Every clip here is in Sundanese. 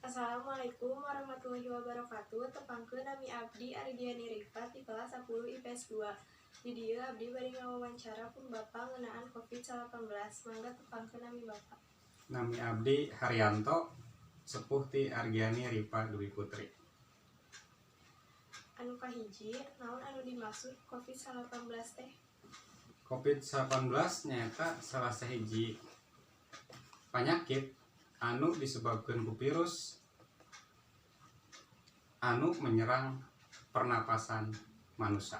Assalamualaikum warahmatullahi wabarakatuh. Tepangkeun, nami abdi Argiani Rifat di kelas 10 IPS 2. Di dieu abdi bade ngawawancara pun Bapak ngeunaan Covid-19. Mangga tepangkeun nami Bapak. Nami abdi Haryanto, sepuh ti Argiani Ripa Dwi Putri. Anu kahiji, naon anu dimaksud Covid-19 teh? Covid-19 nyaeta salah sahiji penyakit anu disebabkan ku virus anu menyerang pernapasan manusia.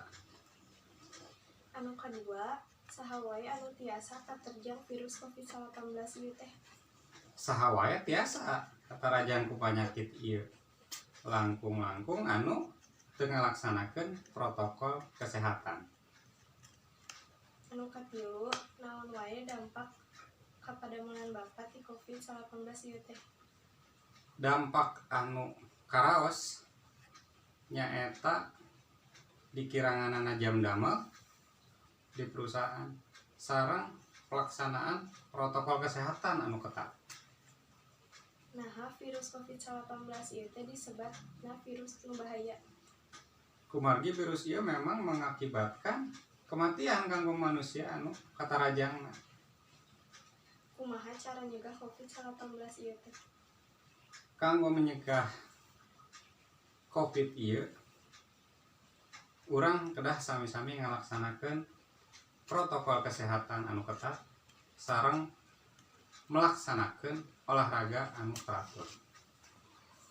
Anu kadua, saha wae anu tiasa katerjang virus Covid-19 ieu teh? Saha wae tiasa katarajang ku penyakit ieu, langkung-langkung anu teu ngalaksanakeun protokol kesehatan. Anu katilu, naon wae dampak ka padamelan Bapak ti Covid-19 ieu teh? Dampak anu karaos nyaeta dikiranganana jam damel di perusahaan sareng pelaksanaan protokol kesehatan anu ketat. Naha virus Covid-19 ieu teh disebatna virus nu bahaya? Kumargi virus ieu memang mengakibatkan kematian kanggo manusia anu katarajangna. Kumaha cara nyegah Covid-19 ieu teh? Kanggo menyegah Covid ieu, urang kedah sami-sami ngalaksanakeun protokol kesehatan anu ketat sareng melaksanakeun olahraga anu teratur.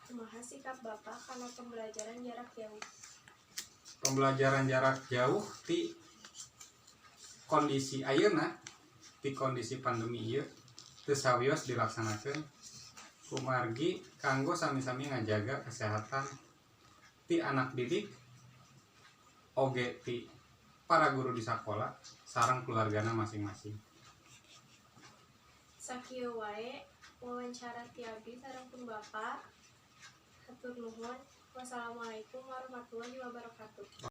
Kumaha sikap Bapak kana pembelajaran jarak jauh? Pembelajaran jarak jauh ti kondisi ayeuna, ti kondisi pandemi ieu, teu sawios dilaksanakeun kumargi kanggo sami-sami ngajaga kesehatan ti anak didik oge ti para guru di sekolah sareng keluargana masing-masing. Sakieu wae wawancara ti abdi sareng pun Bapak. Hatur nuhun. Wassalamualaikum warahmatullahi wabarakatuh.